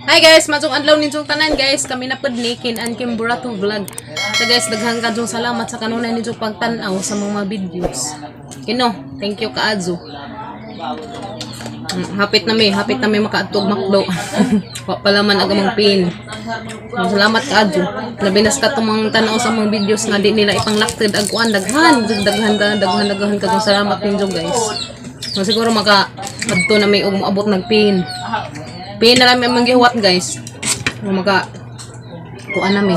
Hi guys, maayong adlaw ninyong tanan, guys. Kami na pud ni Kin and Kim Burato Vlog. So guys, daghan kaayong salamat sa kanunay ninyong pagtan-aw sa mga videos. Kino, thank you kaayo. Hapit na mi makaadtog McDo. Wa pa man ang among pin. Salamat kaayo. Labi na sa katong mga tan-aw sa mga videos nga di nila ipanglaktid ag kuan, daghan, daghan daghan daghan kaayong salamat ninyo, guys. So, siguro maka adto na mi og moabot nag pin. Pin na lang may gihuwat, guys. Nga maka kuan na mi.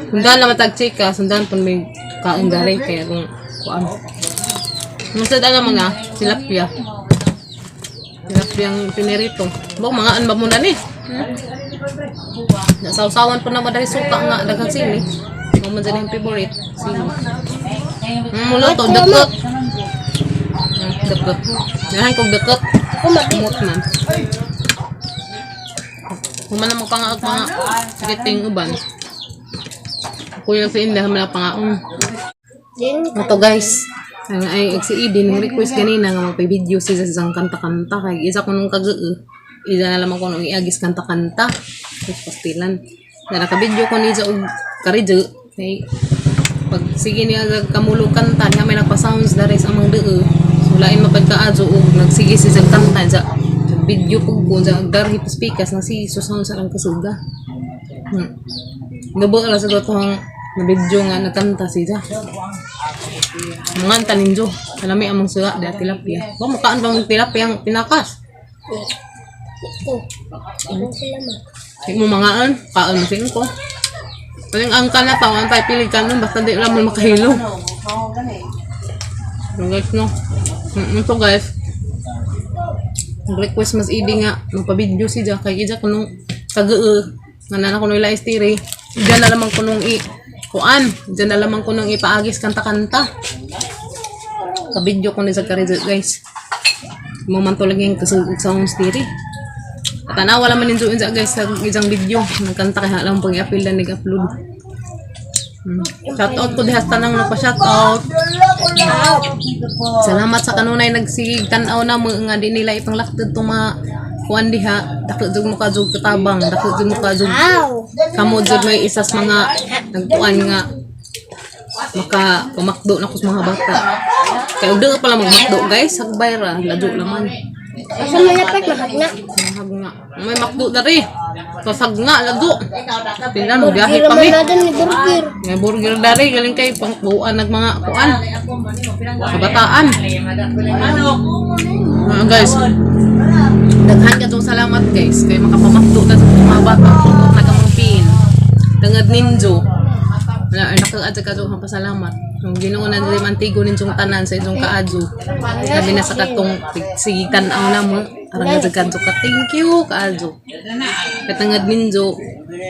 Sundan na matag chika, sundan pun may kaon dali kaya kung kuan. Masad alam mo na, tilapia. Tilapia ang pinirito. Bo, mga an ba mo na ni? Hmm? Nasawsawan po na dahil suka nga daghang sili. Mo man dyan yung favorite. Sili. Mulo to, dakot. Dakot. Daghan kong dakot. Kumot man. Human na mo pangaot mga sikiting uban. Kuya sa inda man pangaon. Ito guys, ang ay si Eden ng request ganina nga magpa-video siya sa isang kanta-kanta kay isa ko nung kag isa na lamang ko nung iagis kanta-kanta. Tapos pastilan. Na naka-video ko niya og karidyo kay pag sige niya sa kamulog kanta niya may nagpa-sounds dere sa amang dee. So lain mapagkaadyo og nagsige siya sa kanta sa video pug ko sa darhi pa speakers na si so sound sa lang kasuga. Gabo lang sa tong na video nga nagkanta siya. Mga taninjo. Alami among sura da tilapia. Ba mukaan pa mong tilapia ang pinakas. Ito. Ano sila ma? Di mo mangaan, kaon mo ko. Kaning ang kana tawon tayo pili kanon basta di lang mo makahilo. So guys, no. Ito guys. Request mas idi nga magpa-video siya kay ija kunong kagee nga na kuno ila istiri. Diyan na lamang kunong i kuan, diyan na lamang kunong ipaagis kanta-kanta. Ka-video ko ni sa karidyo, guys. Mo man to lagi yung kasugog sa akong stiri. Tanawa lang man ninyo insa guys sa isang video. Nagkanta kaya lang pag i-appeal na nag-upload. Shout out ko diha sa tanang nagpa-shout out. Salamat sa kanunay nagsigig tan-aw na mo nga di nila ipanglaktad tong mga kuan diha. Dako jud mo ka jud katabang, dako jud mo ka jud kamo jud may isas mga nagkuan nga maka pamakdo na ko sa mga bata. Kay ugdo pala magmakdo, guys, hagbay ra, ladyo laman. Asa man napit mahag na. Hag nga. May makdo dari. Kasag nga ladyo. Tingnan mo biyahe Burger pa mi. man natin ni burger. May burger dari galing kay pangbuan nag mga kuan. Kabataan. Ah, guys. Daghan ka salamat, guys, kay makapamakdo ta sa mga bata nagamang pin. Tangad ninjo. Wala ay nakaadya ka dong pasalamat. Yung Ginoo na dili mantigo ninyong tanan sa inyong kaadyo. Labi na sa katong sige tan-aw na mo. Arang nga kadto ka thank you kaadyo. Katangad ninjo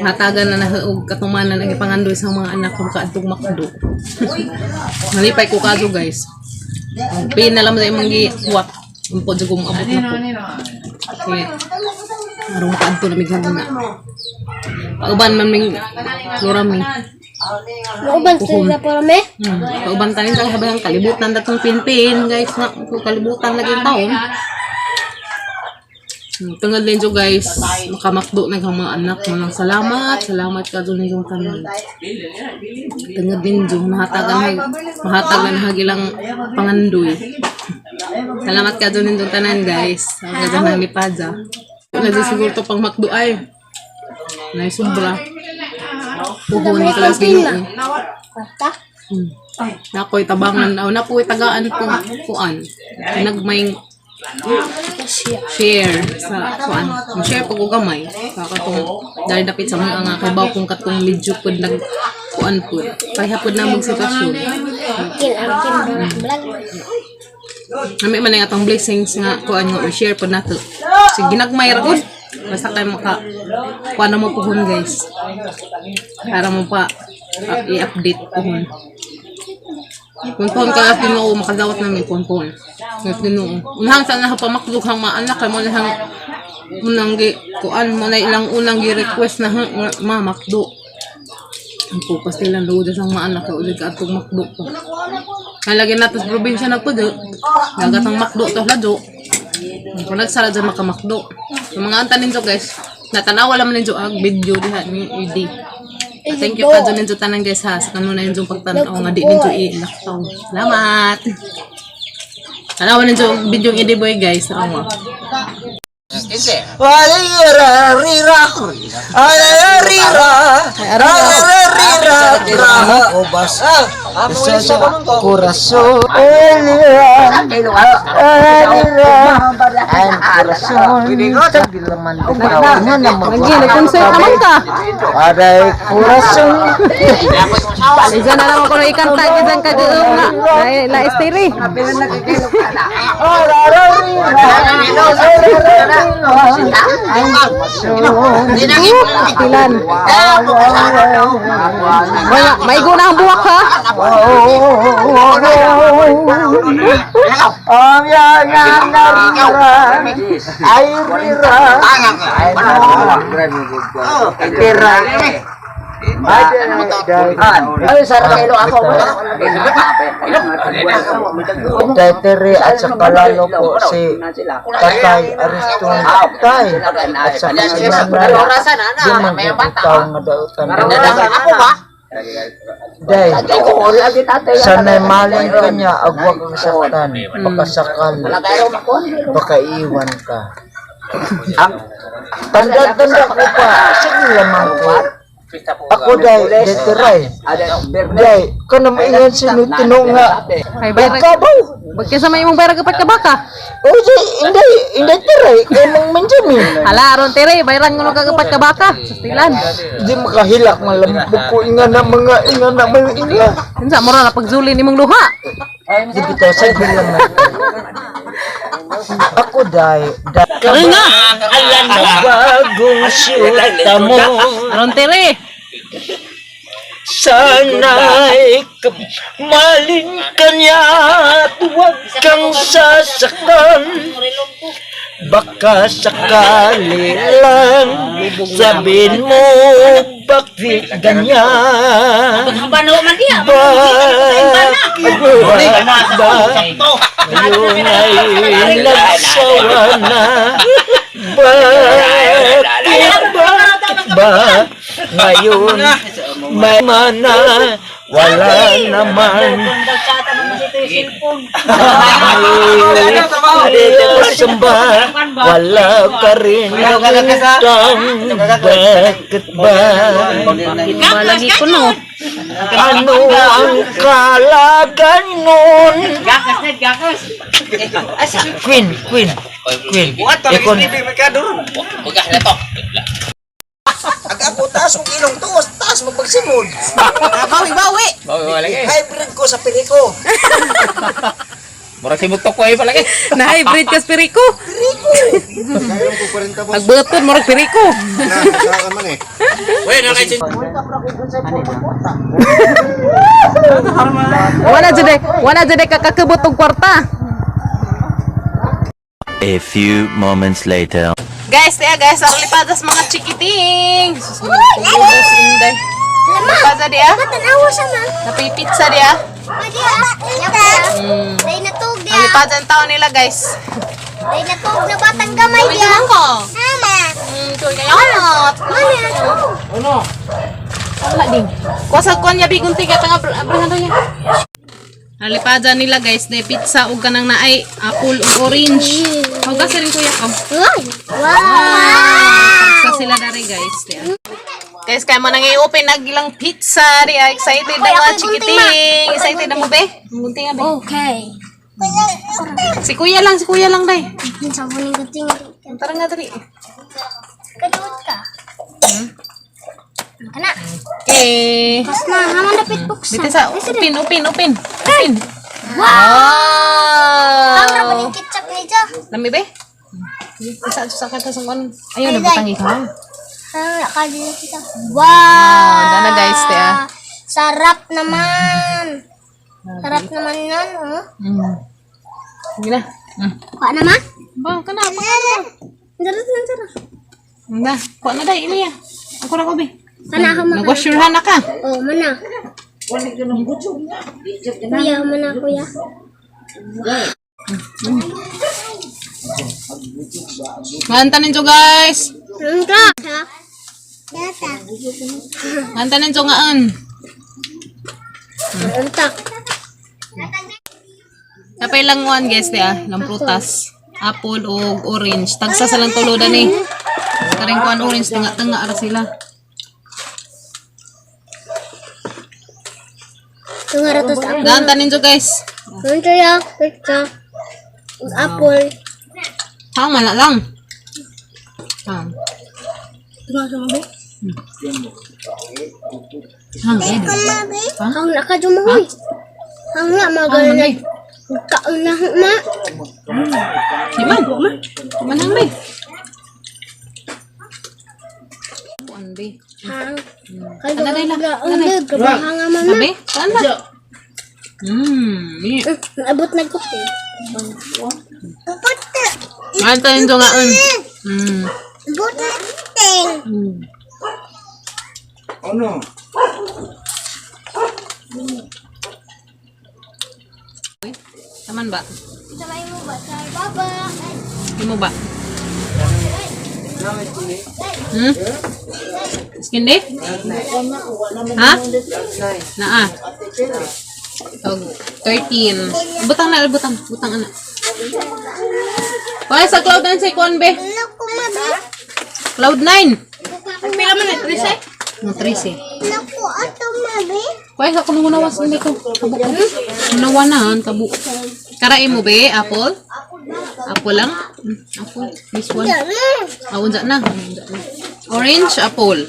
hatagan na nahaog katumanan ang ipangandoy sa mga anak ko kaadtong makdo. Nalipay ko kaadyo, guys. Ang pin na lang sa imong gihuwat. Umpo jud ko moabot na ko. Kaya aron kaadto na mig na. Pauban man ming Florami. Mauban sila para me. Pauban tayo sa habang kalibutan datong pinpin, guys, na kung kalibutan lagi yung taon. Tungod din jo guys, makamakdo na ang mga anak mo lang. Salamat, salamat ka doon yung tanan. Tungod din jo, mahatagan mahatag na hagilang pangandoy. Salamat ka doon yung tanan, guys. Ang ganda ng lipada. Wala siguro to pang makdo ay. Nay sobra. Puhon ni kalas Ginoo. Kwarta. Nakoy tabangan aw na po'y tagaan po kuan. Nagmay share sa kuan. Mo share pag gamay sa katong dahil dapit sa mga nga kay baw kung katong medyo pud nag kuan pud. Pareha pud na mong sitwasyon. Kin ang Kim Barat Vlog. Nami man ang atong blessings nga kuan nga i-share pud nato. Sige, ginagmay ra gud. Basta kay maka kuan na mo puhon, guys. Para mo pa i-update puhon. Kung pohon ka Ginoo makadawat namin pohon pohon. Kas Ginoo. Unahang sa na pamakdug hang maanak kay mo na hang unang gi kuan mo na ilang unang gi request na hang ma makdo. Ang po pastilan luod sa mga anak kay ulit ka atong makdo pa. Halagin nato sa probinsya na pud. Dagat ang makdo to ladyo. Kung nagsara dyan makamakdo. Yung mga anta ninyo guys, natanawa lang ninyo ang video diha ni ED. Thank you pa dyan ninyo tanan guys ha. Sa kanuna ninyo pagtanaw nga di ninyo i-laktaw. Salamat! Tanawa ninyo ang video ng ED boy guys. Tanawa. Rira, rira, rira, rira, rira, Obas, isa sa corazón, ang corazón, Lagi, nag-concert naman ka. Aray corazón, Isa na lang ako ng ikanta, isang kagaong na. Na estiri. Tilan. Wala, maigo na ang buwak ha. Ang yang ay rira, ay rira, Ay, sarap kayo ako. Tetere at saka lalo po si Tatay Ariston Tay at saka si Nanay di manggugutaw nga dautan. Day, sanay malin ka niya agwa kang saktan, baka sakal, baka iwan ka. Tanda-tanda ko pa, sige lamang ko. Ako day, deteray. Day, kanang maingan sinutinong nga. Ay, bayra. Kabaw! Bagka sa may imong bayra kapat ka baka. O di, hindi, hindi tiray, kay Mang Benjamin. Hala, aron tere, bayran ngono ka kapat ka baka. Sa tilan. Di makahilak malambog ko, inga na mga, inga na mga inga. Unsa mo ra na pagsuli nimong luha. Di bitaw, sa bilang na. Ako day, day. Karon nga. Bagong syuta mo, Aron tere. sana'y malin ka niya at huwag kang sasaktan. Baka sakali lang sabihin mo bakit ganyan? Bakit ba ngayon ay nagsawa na? Bakit, bakit ba ngayon may mana wala naman? Samba, wala ka rin utang. Bakit ba? Ba lagi ko no. Ano ang kalagan nun? Queen, Queen, Queen. Ikon. Ag ako taas mong ilong tuos, taas mo pagsimod. Bawi bawi. Hybrid ko sa piriko. Murag simot ko ay palagi. Na hybrid ka spiriko. Pagbuton mo piriko. Uy, na kay Wala jud ay kakakabot og kwarta. A few moments later. Guys, tiya guys, ang lipadas mga chikiting. Sus, mga inday. Lipada diya. Tanawa siya na. Napipizza diya. Pwede ah. Day natug Ang diya. lipada ang tao nila guys. Day natug na batang gamay diya. Mama. Kayo. Mama. Wala din. Kuha kuan niya bigun tiga tanga abrahan niya. Ang lipada nila guys, na pizza ug kanang naay apple ug orange. Hugas rin kuya ko. Uy. Wow. Sa sila dari guys. Diya. Guys, kaya mo nang i-open ang ilang pizza. Diya, excited na mga chikiting. Excited na mo, be? Gunting nga, be. Okay. Si kuya lang, day. Sa buning gunting. Tara nga, dali. Kaduot ka. Kana. Okay. Pas na, haman dapit buksan. Dito sa, open, open, open. Open. Wow! Ang Wow! rabaning ketchup ni Jo. Lami, be? Sa kata sa kuan. Ayun, nabutang ikaw. Ah, kali na kita. Wow! Dana, guys, tiya. Sarap naman. Sarap naman nun, oh. Sige na. Kuha naman. Ba, kana pa. Sarap na, sarap. Na, kuha na day, Ilya. Ako ra ko, be. Kana ako maka. Nag-wash your hand na ka. Oh, mana. Kuya, mana kuya. Nganta ninyo, guys. Unta. Tata. Nganta ninyo ngaan. Unta. Napay lang one, guys, di ah. Lang prutas. Apple o orange. Tagsa sa lang tulodan eh. Karing kuan orange, tunga-tunga ara sila. Tunga ra to sa apple. Nganta ninyo, guys. Unta ya, pizza. Ug apple. Hang, wala lang. Hang. Tunga sa mabi. Hang, eh. Hang na ka jumahoy. Hang na Hang, magal na. manay. Kaon na ma. Di man. Di man hang, bay. Kuan, bay. Hang. Kay Ano, Dayla? Ang grabe hanga man. Sabi? Saan na? Ni. Abot na ko. Nganta ninyo ngaan. Buting. Ano? Taman ba? Sabay mo ba sa baba? Di mo ba? Skindi? Ha? Naa. Tog 13. Butang na, butang. Butang ana. Kuha sa cloud 9 sa ikuan be. Ano ko mabi? Cloud 9. Pila man na 13? Mga 13. Ano ko ato mabi? Kuha sa kuno nawas ni ko. Kabo ko. Nawa na han kabo. Karain mo be, apple? Apple lang? Apple. This one. Ah, unsa na. Unsa na. Orange, apple.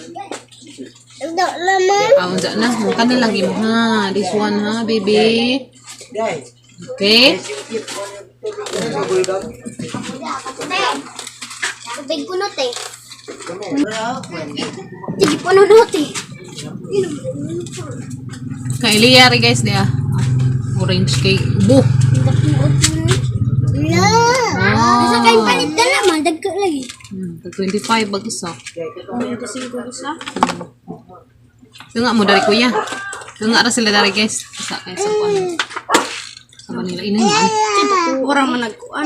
Do naman. Ah, unsa na. Kani lang imo ha. This one ha, baby. Okay. Tubig ko note eh. Sige po note eh. Kay Iliyari guys dia. Orange kay ubo. No. Ah. Sa kayo palit na naman, dagko lagi. Tag 25 bag isa. 25 isa. Tunga mo dari kuya. Tunga ra sila dari guys. Isa kay sa kuan. Sa Manila inay man. Ora man nagkuan.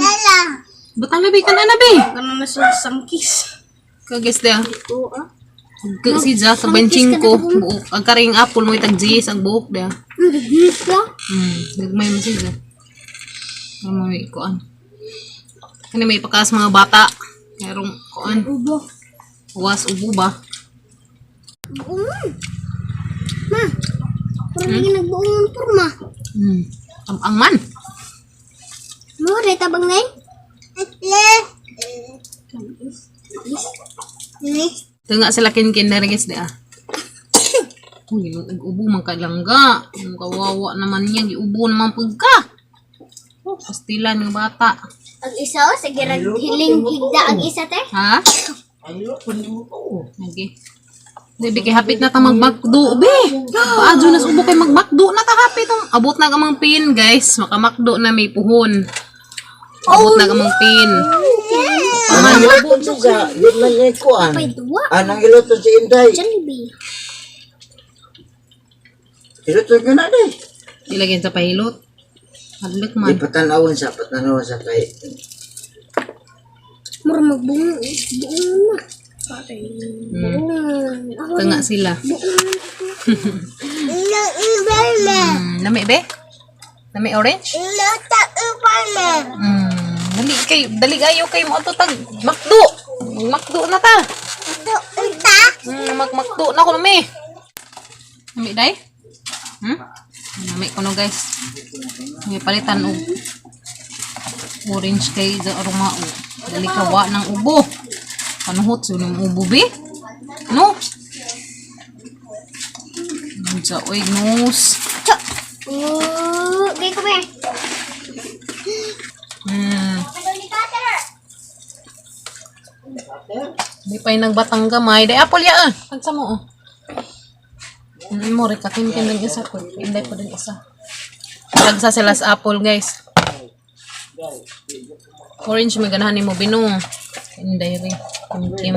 Butang na bi kan ana bi. Kana na sa sangkis. Ka guys dia. Ito ah. Ka si Ja sa 25 buok. Ang karing apple mo itag G's ang buok dia. Dito. Gagmay mo siya. Ano may kuan. Kani may pakaas mga bata. Merong kuan. Ubo. Was ubo ba? Buong. Ma. Puro lagi nagbuong purma. Ang man. Mo, reta bang ngay? Le. Le. Tunga sila kinkin na guys di ah. Uy, nag-ubo man kalangga. Ang kawawa naman niya, giubo naman pagka. Oh, pastilan ng bata. Ang isa o, sige rag hiling higda ang isa te. Ha? Okay. Di, kay hapit na ta magmakdo, be. Paadyo na sa ubo kay magmakdo na ta hapit. Ang abot na kamang pin, guys. Makamakdo na may puhon. Abot na kamang pin. Anang iluto suga, di man niya kuan. May duwa. Anang iluto si Inday. Jollibee. Iluto nyo na day. Ilagyan sa pahilot. Hadlok Di man. patanawon sa kay. Mura magbuong. Buong na. Buong. Ako Tunga sila. Nami be? Nami orange? Dali kay dali ayo kay mo ato tag makdo. Makdo na ta. Magmakdo na ko nami. Nami day? Nami ko no guys. May palitan og orange kay sa arumao. Dali ka wa ng ubo. Panuhot sa ng ubo be? No. Unsa oy nose. Oh, gay ko be. Di pa yung nagbatang gamay. Day, apple ya ah. Pagsa mo oh. Mo, rekatin kin din isa ko. Hindi pa din isa. Tagsa sila sa apple, guys. Orange, may ganahan ni mo binong. Hindi rin. Kim Kim.